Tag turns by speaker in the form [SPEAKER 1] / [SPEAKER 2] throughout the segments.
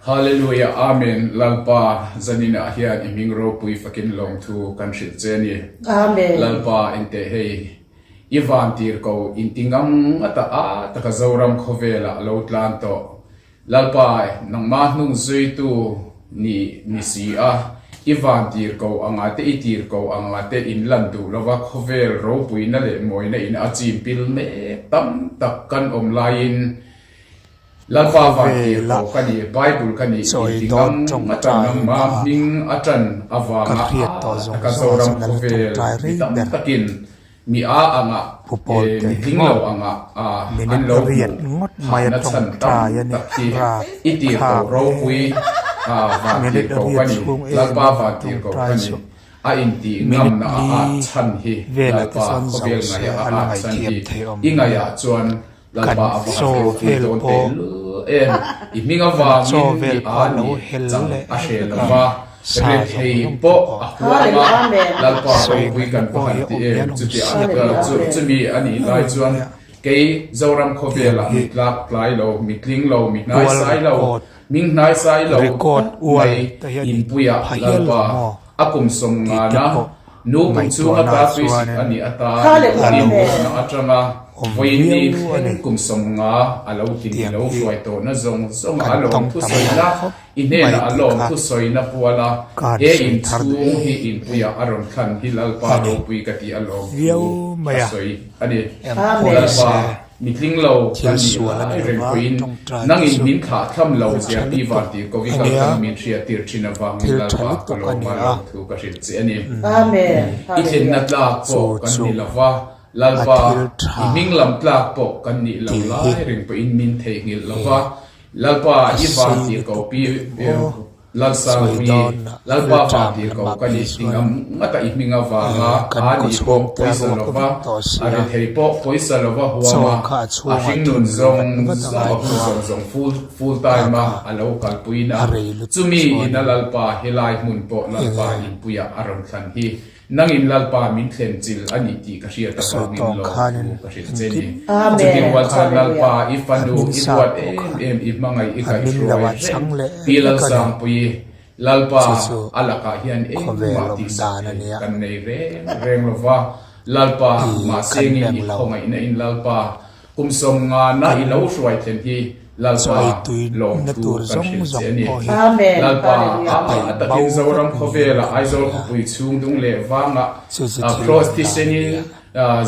[SPEAKER 1] Hallelujah Amen Lalpa zanin ah hian i hming ropui fakin lawmthu kan hrilh che ni.
[SPEAKER 2] Amen.
[SPEAKER 1] Lalpa enteh hei i van tir ko inti ngam ngata a taka Zoram khawvel ah lo tlan tawh. Lalpa nangmah hnung zuitu ni ni si a i van tir ko anga te i tir ko anga te in lan duh lova khawvel ropuina leh mawina in a chim pil mek tam tak kan awm laiin Lalpa van tir
[SPEAKER 3] Khawvela
[SPEAKER 1] ko ka ni, Bible ka ni
[SPEAKER 3] chawi
[SPEAKER 1] inti
[SPEAKER 3] dawn
[SPEAKER 1] ngam a ṭan
[SPEAKER 3] tawngtai
[SPEAKER 1] nangma
[SPEAKER 3] naah
[SPEAKER 1] hming a ṭan
[SPEAKER 3] ka
[SPEAKER 1] avanga
[SPEAKER 3] hriat
[SPEAKER 1] a
[SPEAKER 3] tawh zawng
[SPEAKER 1] taka
[SPEAKER 3] zawngah
[SPEAKER 1] Zoram
[SPEAKER 3] chuan a la
[SPEAKER 1] khawvel
[SPEAKER 3] tawngtai
[SPEAKER 1] mi
[SPEAKER 3] rei
[SPEAKER 1] tam
[SPEAKER 3] ber.
[SPEAKER 1] takin mi a anga
[SPEAKER 3] Pu Pawlte
[SPEAKER 1] mi
[SPEAKER 3] hi
[SPEAKER 1] tling
[SPEAKER 3] maw
[SPEAKER 1] lo anga an
[SPEAKER 3] minute
[SPEAKER 1] lo
[SPEAKER 3] riat
[SPEAKER 1] hmuh
[SPEAKER 3] ngawt mai a
[SPEAKER 1] phahna chhan tam
[SPEAKER 3] tawngtai a ni
[SPEAKER 1] tak hi
[SPEAKER 3] rap
[SPEAKER 1] i tir ko
[SPEAKER 3] thlak
[SPEAKER 1] ropui
[SPEAKER 3] e.
[SPEAKER 1] van tir
[SPEAKER 3] Minute
[SPEAKER 1] ko ka
[SPEAKER 3] riat
[SPEAKER 1] ni,
[SPEAKER 3] chhung em
[SPEAKER 1] Lalpa
[SPEAKER 3] a
[SPEAKER 1] van tir ko
[SPEAKER 3] tawngtai
[SPEAKER 1] ka ni.
[SPEAKER 3] chu.
[SPEAKER 1] A intih
[SPEAKER 3] Minute
[SPEAKER 1] ngamna a
[SPEAKER 3] li
[SPEAKER 1] at chhan hi
[SPEAKER 3] velah te
[SPEAKER 1] Lalpa
[SPEAKER 3] chuan zo
[SPEAKER 1] khawvel
[SPEAKER 3] se
[SPEAKER 1] ngaih a
[SPEAKER 3] a la
[SPEAKER 1] at chhan
[SPEAKER 3] ngaihthiam
[SPEAKER 1] hi
[SPEAKER 3] thei awm
[SPEAKER 1] i
[SPEAKER 3] lo.
[SPEAKER 1] ngaihah chuan
[SPEAKER 3] Kan
[SPEAKER 1] Lalpa a va han
[SPEAKER 3] chaw
[SPEAKER 1] ropui
[SPEAKER 3] vel
[SPEAKER 1] dawn
[SPEAKER 3] pawh
[SPEAKER 1] tehlul em. I hming
[SPEAKER 3] kan
[SPEAKER 1] avangin
[SPEAKER 3] chaw
[SPEAKER 1] mi
[SPEAKER 3] vel
[SPEAKER 1] a
[SPEAKER 3] pawh a lo
[SPEAKER 1] ni
[SPEAKER 3] hel
[SPEAKER 1] chang
[SPEAKER 3] leh
[SPEAKER 1] a hre
[SPEAKER 3] vek
[SPEAKER 1] lo
[SPEAKER 3] a,
[SPEAKER 1] va,
[SPEAKER 3] sa zawng
[SPEAKER 1] rethei
[SPEAKER 3] zawng te
[SPEAKER 1] pawh
[SPEAKER 3] pawh.
[SPEAKER 1] a huam a, Lalpa
[SPEAKER 3] Sawi
[SPEAKER 1] ropui
[SPEAKER 3] ngaihna
[SPEAKER 1] kan va
[SPEAKER 3] pawh
[SPEAKER 1] han
[SPEAKER 3] hi
[SPEAKER 1] ti
[SPEAKER 3] awm
[SPEAKER 1] em.
[SPEAKER 3] hian awm
[SPEAKER 1] Chuti
[SPEAKER 3] siak lo
[SPEAKER 1] a chumi a nih lai
[SPEAKER 3] reng
[SPEAKER 1] chuan
[SPEAKER 3] mai a.
[SPEAKER 1] kei Zoram
[SPEAKER 3] Tiang
[SPEAKER 1] khawvelah
[SPEAKER 3] hi
[SPEAKER 1] mi tlak tlai lo, mi tling lo, mi
[SPEAKER 3] ual
[SPEAKER 1] hnaisai lo,
[SPEAKER 3] record
[SPEAKER 1] Hming hnaisai lo
[SPEAKER 3] record
[SPEAKER 1] tak
[SPEAKER 3] ual
[SPEAKER 1] mai
[SPEAKER 3] te hian i
[SPEAKER 1] inpuiah
[SPEAKER 3] pha hial lo
[SPEAKER 1] Lalpa
[SPEAKER 3] maw
[SPEAKER 1] a kum sawm
[SPEAKER 3] tih te
[SPEAKER 1] ngana
[SPEAKER 3] pawh
[SPEAKER 1] nu kum chhunga
[SPEAKER 3] ngaihtuahna
[SPEAKER 1] ta tuisik
[SPEAKER 3] chuanin
[SPEAKER 1] a nih atan
[SPEAKER 3] a lo
[SPEAKER 1] inbawhna atanga
[SPEAKER 3] awm
[SPEAKER 1] vawiin
[SPEAKER 3] viau a ni.
[SPEAKER 1] thleng kum sawm nga a lo tin
[SPEAKER 3] Tiang
[SPEAKER 1] ilo
[SPEAKER 3] hi
[SPEAKER 1] hruai tawhna zawng zawng
[SPEAKER 3] kan
[SPEAKER 1] a lawm
[SPEAKER 3] tawng tam
[SPEAKER 1] thusawina
[SPEAKER 3] lo khawp
[SPEAKER 1] i
[SPEAKER 3] mai
[SPEAKER 1] hnenah a
[SPEAKER 3] tih
[SPEAKER 1] lawm
[SPEAKER 3] kha
[SPEAKER 1] thusawina puala
[SPEAKER 3] ka han
[SPEAKER 1] he
[SPEAKER 3] sawi
[SPEAKER 1] in
[SPEAKER 3] thar duh
[SPEAKER 1] chhung hi
[SPEAKER 3] em
[SPEAKER 1] inpuiah
[SPEAKER 3] em
[SPEAKER 1] a rawn thlan hi Lalpa
[SPEAKER 3] a ni.
[SPEAKER 1] ropui ka tih a lawm thu
[SPEAKER 3] Viau mai
[SPEAKER 1] ka
[SPEAKER 3] a,
[SPEAKER 1] sawi a ni.
[SPEAKER 3] eng pawh ni
[SPEAKER 1] Lalpa
[SPEAKER 3] se.
[SPEAKER 1] Mitling lo
[SPEAKER 3] Thil
[SPEAKER 1] kan nih
[SPEAKER 3] sual a
[SPEAKER 1] lai
[SPEAKER 3] ni
[SPEAKER 1] reng
[SPEAKER 3] lova,
[SPEAKER 1] pawhin
[SPEAKER 3] tawngtai te
[SPEAKER 1] nangin
[SPEAKER 3] chu
[SPEAKER 1] min thlah thlam lo
[SPEAKER 3] thil
[SPEAKER 1] zia
[SPEAKER 3] tha
[SPEAKER 1] pi
[SPEAKER 3] lutuk
[SPEAKER 1] vantir
[SPEAKER 3] a
[SPEAKER 1] kal
[SPEAKER 3] nia.
[SPEAKER 1] kan min hriat tir thin avangin
[SPEAKER 3] Thil tha
[SPEAKER 1] Lalpa ka
[SPEAKER 3] lutuk a
[SPEAKER 1] lawm
[SPEAKER 3] ni
[SPEAKER 1] a
[SPEAKER 3] a.
[SPEAKER 1] lawm thu ka hrilh che a ni.
[SPEAKER 2] Amen.
[SPEAKER 1] I thlenna tlak
[SPEAKER 3] Chu
[SPEAKER 1] pawh kan
[SPEAKER 3] chu
[SPEAKER 1] ni lova,
[SPEAKER 3] a
[SPEAKER 1] Lalpa
[SPEAKER 3] thil
[SPEAKER 1] i
[SPEAKER 3] tha
[SPEAKER 1] hming lam tlak pawh kan nih lo
[SPEAKER 3] tih hi
[SPEAKER 1] lai reng pawhin min theihnghilh lova, Lalpa
[SPEAKER 3] a
[SPEAKER 1] i
[SPEAKER 3] sei
[SPEAKER 1] vantir ko
[SPEAKER 3] lutuk
[SPEAKER 1] pi
[SPEAKER 3] leh maw sawi
[SPEAKER 1] Lalsangpui,
[SPEAKER 3] dawn a
[SPEAKER 1] Lalpa
[SPEAKER 3] rilṭam
[SPEAKER 1] vantir ko
[SPEAKER 3] lamah
[SPEAKER 1] ka ni
[SPEAKER 3] phei
[SPEAKER 1] ti
[SPEAKER 3] chuan
[SPEAKER 1] ngam ngata i hming avanga
[SPEAKER 3] kan
[SPEAKER 1] a ni pawh
[SPEAKER 3] kawchhungte a
[SPEAKER 1] pawisa
[SPEAKER 3] ruak
[SPEAKER 1] lova,
[SPEAKER 3] vek tawh
[SPEAKER 1] a
[SPEAKER 3] sia.
[SPEAKER 1] rethei pawh pawisa lova huam
[SPEAKER 3] Chaw
[SPEAKER 1] a,
[SPEAKER 3] kha a
[SPEAKER 1] a
[SPEAKER 3] chhungah
[SPEAKER 1] hringnun
[SPEAKER 3] thun luh vat
[SPEAKER 1] zawng
[SPEAKER 3] vat a
[SPEAKER 1] zawng
[SPEAKER 3] ngai
[SPEAKER 1] a hun
[SPEAKER 3] tawh a.
[SPEAKER 1] zawng zawng full full time
[SPEAKER 3] Kha
[SPEAKER 1] a
[SPEAKER 3] kha
[SPEAKER 1] a lo kalpuiin
[SPEAKER 3] a
[SPEAKER 1] a,
[SPEAKER 3] rei lutuk
[SPEAKER 1] chumi
[SPEAKER 3] chuan
[SPEAKER 1] ina Lalpa helai hmun pawh Lalpa
[SPEAKER 3] enge
[SPEAKER 1] inpuiah a rawn thlan hi Nangin Lalpa min thlen chil a nih tih ka hriat
[SPEAKER 3] Sawi
[SPEAKER 1] avangin
[SPEAKER 3] tawng
[SPEAKER 1] lawm
[SPEAKER 3] khanin
[SPEAKER 1] thu ka hrilh che ni.
[SPEAKER 3] engkim
[SPEAKER 2] Amen.
[SPEAKER 1] Chuti rual chuan Lalpa
[SPEAKER 2] Hallelujah.
[SPEAKER 1] i fanu
[SPEAKER 3] Admin
[SPEAKER 1] i
[SPEAKER 3] sa
[SPEAKER 1] duat
[SPEAKER 3] pawh
[SPEAKER 1] em
[SPEAKER 3] kha
[SPEAKER 1] em i hmangaih i
[SPEAKER 3] admin lo
[SPEAKER 1] kaihhruai
[SPEAKER 3] a
[SPEAKER 1] reng
[SPEAKER 3] chang leh
[SPEAKER 1] Pi
[SPEAKER 3] vek a ni.
[SPEAKER 1] Lalsangpuii Lalpa
[SPEAKER 3] Chu chu
[SPEAKER 1] a lakah hian
[SPEAKER 3] khawvel
[SPEAKER 1] engmah
[SPEAKER 3] awm
[SPEAKER 1] tihsak
[SPEAKER 3] dan a
[SPEAKER 1] thei
[SPEAKER 3] nia.
[SPEAKER 1] kan nei reng reng lo va. Lalpa
[SPEAKER 3] I kan
[SPEAKER 1] mahsengin i
[SPEAKER 3] beng lo.
[SPEAKER 1] khawngaihna in Lalpa Kum 50 na
[SPEAKER 3] Kan
[SPEAKER 1] i lo hruai thlen hi
[SPEAKER 3] chaw
[SPEAKER 1] Lalpa
[SPEAKER 3] ei tui
[SPEAKER 1] lawm
[SPEAKER 3] na
[SPEAKER 1] thu
[SPEAKER 3] tur
[SPEAKER 1] kan
[SPEAKER 3] zawng
[SPEAKER 1] hrilh che
[SPEAKER 3] zawng
[SPEAKER 1] a ni.
[SPEAKER 3] pawh hi
[SPEAKER 2] Amen.
[SPEAKER 1] Lalpa
[SPEAKER 2] Hallelujah.
[SPEAKER 1] a
[SPEAKER 3] a paih
[SPEAKER 1] takin
[SPEAKER 3] bo vek
[SPEAKER 1] Zoram
[SPEAKER 3] niin
[SPEAKER 1] khawvela
[SPEAKER 3] kan
[SPEAKER 1] Aizawl
[SPEAKER 3] hria.
[SPEAKER 1] khawpui chhung dung leh vanga
[SPEAKER 3] Chu chu thil
[SPEAKER 1] Kraws
[SPEAKER 3] awm dan a
[SPEAKER 1] thisenin
[SPEAKER 3] nia.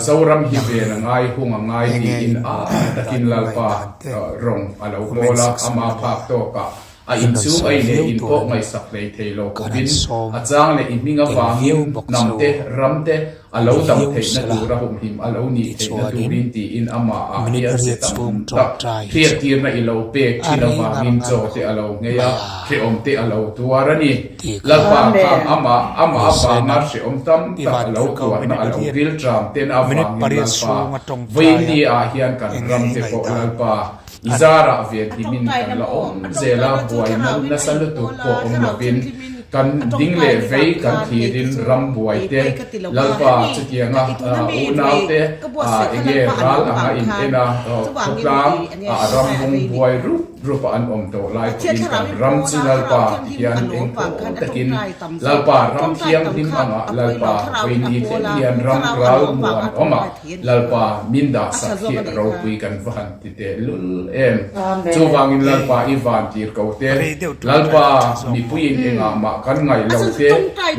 [SPEAKER 1] Zoram hi
[SPEAKER 3] Nang
[SPEAKER 1] ven a
[SPEAKER 3] hi
[SPEAKER 1] ngai hung a ngai
[SPEAKER 3] enge
[SPEAKER 1] tiin
[SPEAKER 3] in
[SPEAKER 1] a
[SPEAKER 3] hmuh dan
[SPEAKER 1] takin
[SPEAKER 3] in
[SPEAKER 1] Lalpa
[SPEAKER 3] ngaihdan te
[SPEAKER 1] rawng a lo
[SPEAKER 3] comment
[SPEAKER 1] bawl a,
[SPEAKER 3] section
[SPEAKER 1] ama
[SPEAKER 3] lamah
[SPEAKER 1] phak tawkah a
[SPEAKER 3] in rawn
[SPEAKER 1] inchhung
[SPEAKER 3] sawi
[SPEAKER 1] ei leh
[SPEAKER 3] viau
[SPEAKER 1] in
[SPEAKER 3] tur
[SPEAKER 1] pawh
[SPEAKER 3] a ni.
[SPEAKER 1] ngaihsak hlei thei lo
[SPEAKER 3] Kan han
[SPEAKER 1] khawpin
[SPEAKER 3] sawm
[SPEAKER 1] a chang leh i hming
[SPEAKER 3] tel
[SPEAKER 1] avangin
[SPEAKER 3] viau bawk
[SPEAKER 1] hnam
[SPEAKER 3] che u.
[SPEAKER 1] te, ram te a lo
[SPEAKER 3] Ni
[SPEAKER 1] dam
[SPEAKER 3] viau
[SPEAKER 1] theihna
[SPEAKER 3] sela
[SPEAKER 1] tur a humhim a lo nih theihna
[SPEAKER 3] tichuanin
[SPEAKER 1] turin tiin amah ah
[SPEAKER 3] minute
[SPEAKER 1] hian se
[SPEAKER 3] riat
[SPEAKER 1] tam
[SPEAKER 3] chhung
[SPEAKER 1] tak
[SPEAKER 3] tawngtai hi chu
[SPEAKER 1] hriattirna i lo pek
[SPEAKER 3] a
[SPEAKER 1] thin
[SPEAKER 3] rei ngar
[SPEAKER 1] avangin
[SPEAKER 3] ngar
[SPEAKER 1] chaw te
[SPEAKER 3] khawp
[SPEAKER 1] a lo nghei a,
[SPEAKER 3] mai a.
[SPEAKER 1] hrehawm te a lo tuar a ni.
[SPEAKER 3] Ti kha
[SPEAKER 1] Lalpa
[SPEAKER 2] Amen.
[SPEAKER 1] khang amah amah
[SPEAKER 3] ni se
[SPEAKER 1] avanga
[SPEAKER 3] nang
[SPEAKER 1] hrehawm tam
[SPEAKER 3] i
[SPEAKER 1] tak
[SPEAKER 3] van
[SPEAKER 1] a lo
[SPEAKER 3] tir ko
[SPEAKER 1] tuarna
[SPEAKER 3] minute
[SPEAKER 1] a lo
[SPEAKER 3] riat
[SPEAKER 1] rilṭam ten
[SPEAKER 3] minute
[SPEAKER 1] avangin
[SPEAKER 3] pariat
[SPEAKER 1] Lalpa
[SPEAKER 3] chhung a tawngtai
[SPEAKER 1] vawiin
[SPEAKER 3] a
[SPEAKER 1] ni ah hian kan
[SPEAKER 3] enge
[SPEAKER 1] ram
[SPEAKER 3] i
[SPEAKER 1] te pawh
[SPEAKER 3] ngaihdan
[SPEAKER 1] Lalpa I
[SPEAKER 3] a ni.
[SPEAKER 1] zarah ven himin kan la awm zel a, buaina nasa lutuk pawh awm lovin kan ding leh vei kan thlirin ram buai te, Lalpa chutianga unaute enge ral anga in en a, khawtlang ah ram bung buai rup rup a an awm tawh lai pawhin kan ram chu Lalpa ti hian engpawh takin Lalpa ram thianghlim anga Lalpa vawiin i thleng hian ram ral muan awm a, Lalpa min dah sak hi ropui kan va han ti teh lul em. Chuvangin Lalpa i van tir ko te, Lalpa mipuiin engah mah kan ngaih lo te,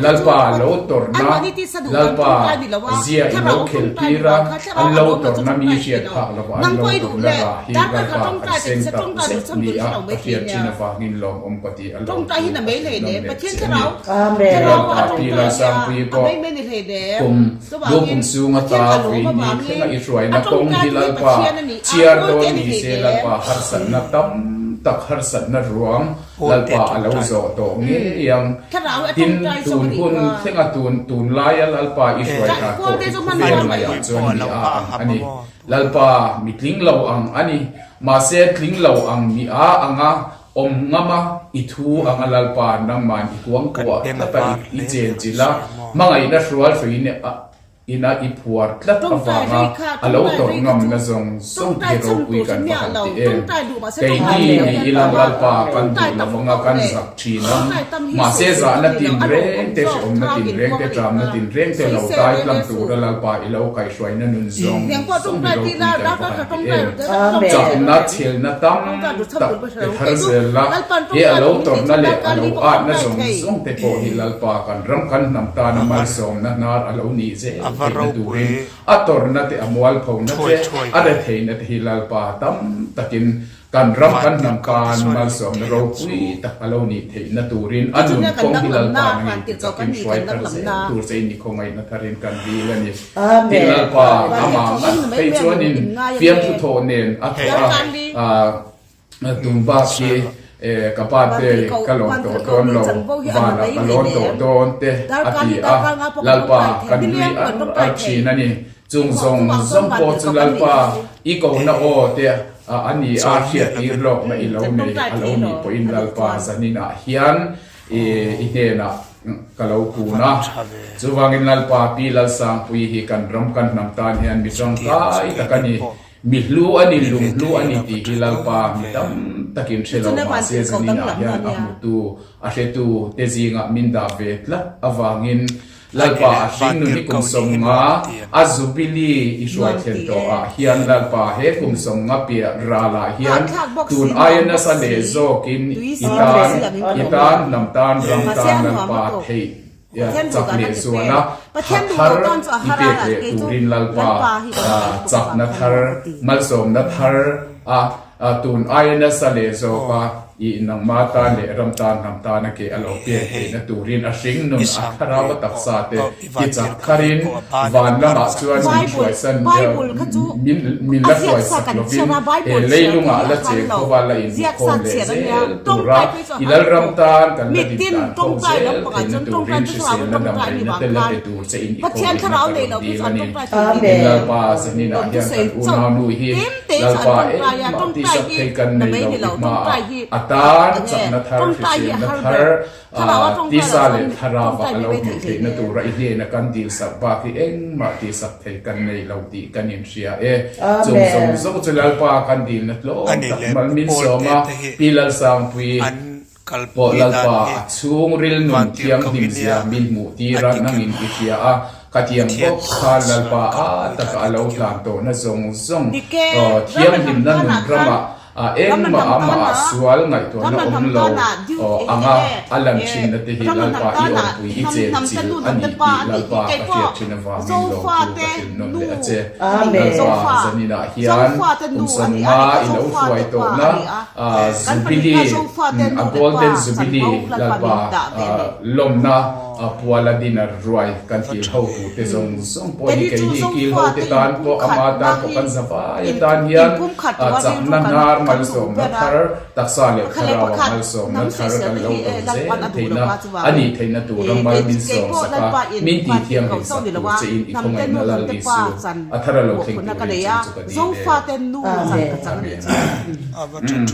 [SPEAKER 1] Lalpa lo tawrhna, Lalpa zia i lo khel tir a, an lo tawrhna mi hriat phak lova an lo tawrhna rah hi Lalpa kan seng tak zet ni a ka hriat thin avangin lawmawm ka ti a lawm thu ka hrilh nawm leh che a ni. Lalpa Pi Lalsangpuii pawh kum Lu kum chhung ata vawiin ni thlenga i hruaina kawng hi Lalpa chhiar dawn ni se Lalpa harsatna tam tak harsatna ruang Lalpa a lo zawh tawh ngei ang. Tin, tun hun thlenga tun tunlaia Lalpa i hruai dan pawh hi khawvel ngaiah chuan mi a ang a ni. Lalpa mi tling lo ang a ni. Mahse tling lo ang mi a anga Awm ngam a, i thu anga Lalpa nangman i kuang
[SPEAKER 3] Kan
[SPEAKER 1] kuah
[SPEAKER 3] beng a
[SPEAKER 1] tlat a,
[SPEAKER 3] var
[SPEAKER 1] i
[SPEAKER 3] hle
[SPEAKER 1] chen
[SPEAKER 3] ber
[SPEAKER 1] chilh a,
[SPEAKER 3] si maw?
[SPEAKER 1] hmangaihna hrual hruiin ina i phuar tlat avanga a lo tawrh ngamna zawng zawng te hi ropui kan va han ti em. Keini ni ila Lalpa kan duh lovanga kan zak thin ang. Mahse zahna tinreng te, hrehawmna tinreng te, tramna tinreng te lo tai tlang tura Lalpa i lo kaihhruaina nun zawng zawng hi ropui kan va han ti em. Chakna chhelna tam tak pe thar zel la, he a lo tawrhna leh a lo atna zawng zawng te pawh hi Lalpa kan ram kan hnam tana malsawmna hnar a lo nih zel theihna turin a tawrhna te a mualphona te a retheihna te hi Lalpa tam takin Kan ram kan hnam tan malsawmna ropui tak a lo nih theihna turin a nun kawng hi Lalpa nangin ti chakin hruai thar zel tur che in i khawngaihna tharin kan dil a ni. Tin Lalpa amah ngat phei chuanin fiamthu thawh nen a thawh a, tun bak hi ka pa te ka lawm tawh dawn lo, vanah ka lawn tawh dawn te a ti a, Lalpa kan nui ar ar thin a ni. Chung zawng zawng pawh chu Lalpa i kohna aw te a ni a, hriattir lawkna i lo nei a lo nih pawhin Lalpa zaninah hian i hnenah ka lo kun a. Chuvangin Lalpa Pi Lalsangpuii hi kan ram kan hnam tan hian mi tangkai tak a ni, mi hlu a ni, lunghlu a ni tih hi Lalpa mi tam takin hre lo mahse zaninah hian a hmutu, a hretu te zingah min dah ve tlat avangin Lalpa a hring nun hi kum 50 a Jubilee i hruai thlen tawh ah hian Lalpa he kum 50 piah ral ah hian tun aia nasa leh zawk in i tan i tan hnam tan ram tan Lalpa theih chak leh zual a tha thar i pek leh turin Lalpa chakna thar malsawmna thar a Tun aia nasa leh zawk a, i nangma tan leh ram tan hnam tana ke a lo pek theihna turin a hring nun a thlarau a taksa te ti chak tharin van lamah chuan min hruaisan min min la hruaisak lovin he leilungah la cheng khawva la inhmukhawm leh zel tura i Lalram tan kan la din tlan khawm zel theihna turin hriselna damreina te la pe tur che in i khawmna ka rawn dil a ni. Tin Lalpa zaninah hian kan unaunu hi Lalpa engmah tihsak thei kan nei lo ti hmaah a tan chakna thar, hriselna thar, tisa leh thlarauah a lo hmuh theihna tura i hnena kan dilsak bak hi engmah tihsak thei kan nei lo tih kan inhria e. Chung zawng zawng chu Lalpa kan dilna tlawm tak mal min sawm a, Pi Lalsangpui. Pawh Lalpa a chhungril nun thianghlim zia min hmuh tir a, nangin i hria a, khatiang bawk khan Lalpa a taka a lo tlan tawhna zawng zawng thianghlimna nun ramah engmah amah sual ngaihtuahna awm lo anga a lan thinna te hi Lalpa i awmpui i chen chilh a ni tih Lalpa ka hriat thin avangin lawmthu ka hrilh nawn leh a che. Lalpa zaninah hian kum 50 i lo hruai tawhna Jubilee, a Golden Jubilee Lalpa lawmna puala dinner ruai kan kil ho turte zawng zawng pawh hi keini kil ho te tan pawh ama tan pawh kan zavai atan hian chakna hnar malsawmna thar taksa leh thlarau ah malsawmna thar kan lo dawng zel theihna a nih theihna tura mal min sawm sak a, min tih thianghlim sak tur che in i khawngaihna Lal Isu a thar a lo thleng turin chung chu ka dil e. Amen.
[SPEAKER 3] Amen.